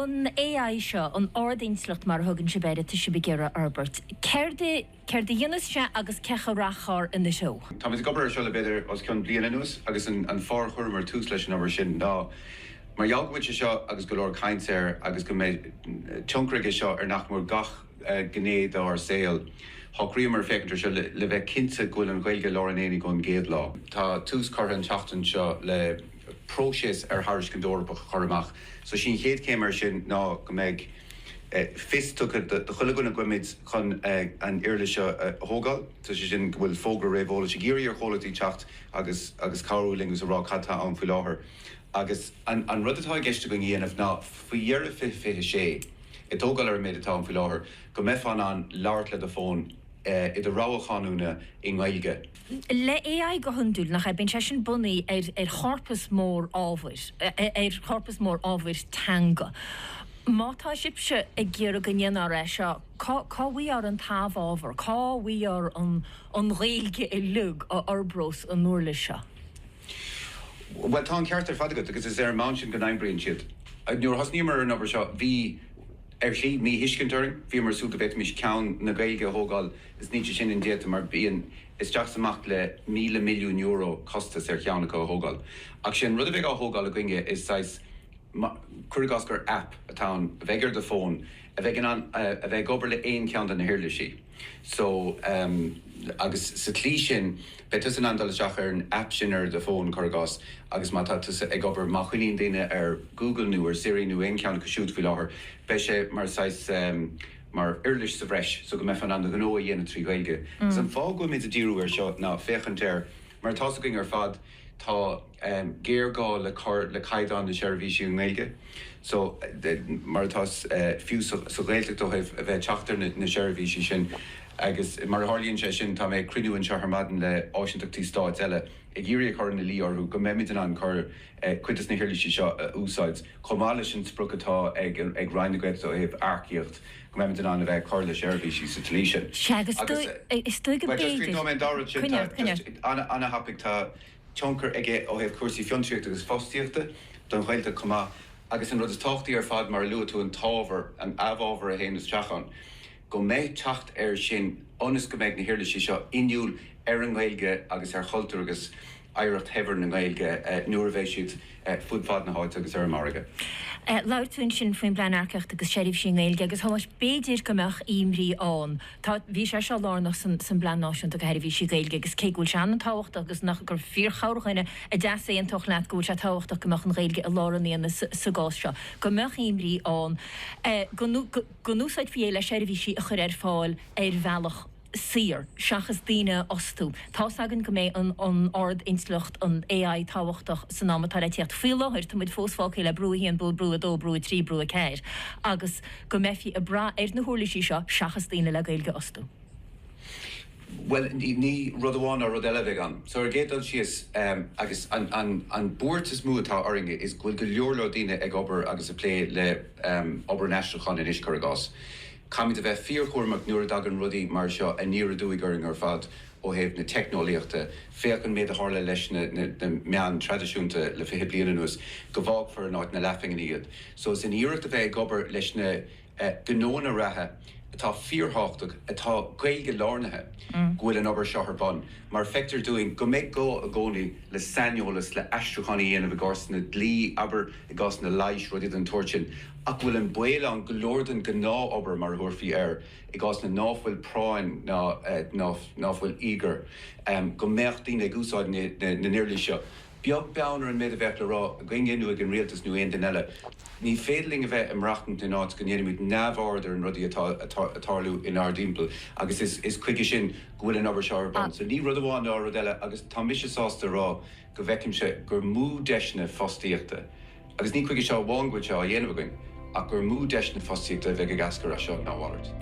An AI seo, an ard-intleacht mar a thugann sibh air atá sibh ag iarraidh a fhorbairt, céard a, céard a dhéanfas sé agus cé chaoi a rachfar ina threo? Táimid ag obair ar seo le b'fhéidir os cionn bliain anuas agus an fáth ar chuireamar tús leis an obair sin ná mar gheall go bhfuil sé seo agus go leor caint air agus go mbeidh tionchar aige seo ar nach mór gach gné dár saol, shocraíomar féachaint ar seo le bheith cinnte go bhfuil an Ghaeilge i lár an aonaigh ón gcéad lá. Tá tús curtha an tseachtain seo le próiseas ar thairiscint Eorpach a chur amach. So sí an chéad chéim air sin ná go mbeidh fios tugtha do chuile dhuine go bhfuilimid chun an uirlis seo a thógáil. So sé sin go bhfuil fógra réamheolais ag iarraidh ar chomhlachtaí teacht agus agus cabhrú linn agus a rá cad tá ann faoi láthair. Agus an rud atá i gceist againn a dhéanamh ná faoi dheireadh 2026, ag tógáil ar an méid atá ann faoi láthair, go mbeifeá in ann labhairt le do fón i do rogha chanúna i nGaeilge. Le AI go hiondúil, nach ea, bíonn sé sin bunaithe ar chorpas mór ábhair, ar chorpas mór ábhair teanga. Má tá sibhse ag iarraidh go ndéanfar é seo, cá bhfaighfear an t-amhábhar, cá bhfaighfear an Ghaeilge uilig a fhorbhrós an uirlis seo? Bhuel, tá an ceart ar fad agat agus is ar an mbonn sin go n-oibríonn siad. Nuair a thosnaíomar ar an obair seo, bhí, ar shlí, míthuiscint orainn. Bhíomar ag súil go bhféadfaimis ceann na Gaeilge a thógáil is níl sé sin indéanta mar bíonn isteach is amach le €1,000 milliún costas ar cheann acu a thógáil. Ach sé an rud a bheidh á thógáil againne is saghas, cuir i gcás gur app atá ann a bheidh ar do fón, a bheidh in ann a bheith ag obair le aon cheann de na huirlisí. So, agus sa tslí sin, beidh tusa in ann dul isteach ar an app sin ar do fón, cuir i gcás, agus má tá tusa ag obair, má choinníonn daoine ar Google nó ar Siri nó aon cheann acu siúd faoi láthair, beidh sé mar saghas, mar uirlis sa bhreis so go mbeifeá in ann do ghnó a dhéanamh trí Ghaeilge. Agus an fáth go bhfuilimid ag díriú air seo ná féachaint ar, mar atá's againn ar fad, tá géarghá le cur le caighdeán na seirbhísí i nGaeilge. So, mar atá fiú sa Ghaeltacht ó thaobh a bheith ag teacht ar na seirbhísí sin. Agus mar a tharlaíonn sé sin, tá mé ag cruinniú anseo ar maidin le áisíntachtaí stáit eile ag iarraidh a chur ina luí orthu go mbeimid in ann cur cuid des na huirlisí seo a úsáid chomh maith leis an sprioc atá ag Roinn na Gaeltachta ó thaobh earcaíocht, go mbeimid in ann a bheith ag cur le seirbhísí sa tslí sin. Sea, agus is dóigh go Bhuel, just b'fhéidir. críochnóidh mé an dara rud sin, Coinneáil, tá coinneáil. just an-thapaidh, tá tionchar aige ó thaobh cúrsaí fiontraíochta agus fostaíochta don Ghaeltacht chomh maith agus an rud is tábhachtaí ar fad, mar a luaigh tú, an t-ábhar, an amhábhar a théann isteach ann, go mbeidh teacht air sin ionas go mbeidh na huirlisí seo inniúil ar an nGaeilge agus ar chultúr agus oidhreacht shaibhir na Gaeilge nuair a bheidh siad fud fad na háite agus ar an margadh. Labhair tú ansin faoin bplean earcaíochta agus seirbhísí i nGaeilge agus Thomáis, b'fhéidir go mbeadh imní ann. Tá, bhí sé seo lárnach san san bPlean Náisiúnta do Sheirbhísí Gaeilge agus cé go bhfuil sé an-tábhachtach agus nach gur fíor-chorrdhuine a d'easaontódh leat go bhfuil sé tábhachtach go mbeadh an Ghaeilge i lár an aonaigh sa sa gcás seo, go mbeadh imní ann go go n-úsáidfí é le seirbhísí a chur ar fáil ar bhealach saor, seachas daoine a fhostú. Tá's againn go mbeidh an an ard-intleacht, an AI, tábhachtach san am atá le tíocht. Faoi láthair, tá muid fós fágtha le brú 1, brú 2, brú 3, brú 4, agus go mbeifí ag brath ar na huirlisí seo seachas daoine le Gaeilge a fhostú. Bhuel, ní rud amháin ná rud eile a bheidh ann. So, ar an gcéad dul síos, agus an an buairt is mó atá orainn is go bhfuil go leor leor daoine ag obair agus ag plé le obair an aistriúcháin anois, cuir i gcás. Caithfimid a bheith fíorchúramach nuair a dtagann rudaí mar seo aniar aduaidh orainn ar fad ó thaobh na teicneolaíochta. Féach an méid a tharla leis na meáin traidisiúnta le 20 bliain anuas, go bhfágfar in áit na leathphingine iad. So is in iarracht a bheith ag obair leis na gnóanna reatha atá fíorthábhachtach, atá Gaeilge-lárnaithe, go bhfuil an obair seo ar bun. Mar feictear dúinn go mbeidh gá i gcónaí le saineolas, le aistriúchán a dhéanamh i gcásanna dlí, abair, i gcásanna leighis, rudaí den tsórt sin, ach go bhfuil an baol ann go leor den ghnáth-obair, mar a thabharfaí air, i gcásanna ná fuil práinn ná ná fuil íogair, go mbeadh daoine ag úsáid na n-uirlisí seo. Beag beann ar an méid a bheadh le rá againne nó ag an rialtas nó aon duine eile, ní féidir linn a bheith ag maireachtaint in áit go ndéanaimid neamhaird ar an rudaí atá ag tarlú inár dtimpeall agus is chuige sin go bhfuil an obair seo ar bun. So ní rud amháin ná rud eile agus tá mise sásta a rá go bhfeicimse gur mó deiseanna fostaíochta, agus ní chuige seo amháin go bhfuil sé á dhéanamh againn, ach gur mó deiseanna fostaíochta a bheidh ag eascair as seo ná a mhalairt.